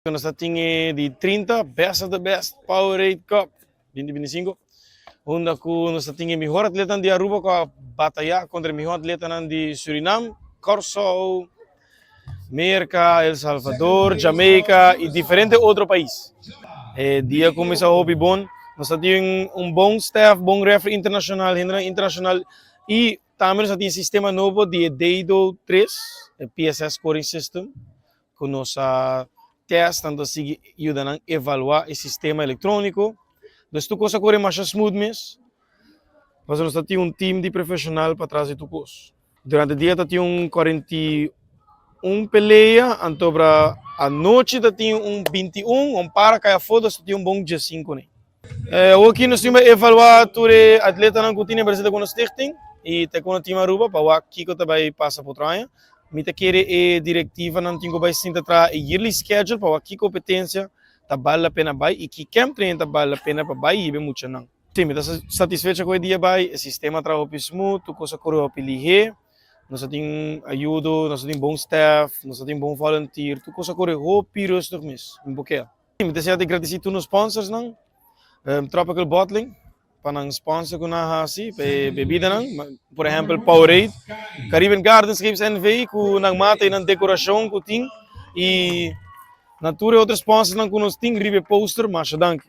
Nos ta tin e di 30 Best of the Best Powerade Cup 2025, unda cu nos ta tin e mihor atletanan di Aruba cu a bataya contra e mihor atletanan di Surinam, Corsou, Merca, El Salvador, Jamaica y diferente otro pais. E dia cuminsa hopi bon, nos ta tin un bon staff, bon referee internacional, hendenan internacional y tambe nos ta tin sistema nobo di e Dado 3, e PSS scoring system, ku nos a test, tanto sigui yuda nan evaluá e sistema elektróniko. Dus tur kos a kore masha smooth mes. Pasobra nos ta tin un team di profeshonal patras di tur kos. Durante dia ta tin un 41 pelea, anto bra anochi ta tin un 21, un para kai afó, dus ta tin un bon 15 nei. Awoki nos tin pa evaluá tur e atletanan ku tin e Brasil Taekwondo Stichting i Taekwondo Team Aruba pa wak kiko ta bai pasa pa otro aña. Mi ta kere e direktivanan tin ku bai sinta traha e yearly schedule pa wak ki kompetensia ta bal la pena bai i ki camp training ta bal la pena pa bai hiba e muchanan. Sí, mi ta satisfecho ku e dia bai, e sistema a traha hopi smooth, tur kos a kore hopi lihé, nos a tin ayudo, nos a tin bon staff, nos a tin bon volunteer, tur kos a kore hopi rustig mes, mi por keda. Mi ta siña di gradisí tur nos sponsorsnan, Tropical Bottling pa nan sponsor ku nan a hasi pa e bebidanan, por ehèmpel Powerade, Caribbean Gardenscapes NV ku nan mata i nan dekorashon ku tin i na tur e otro sponsorsnan ku nos tin riba e poster, masha danki.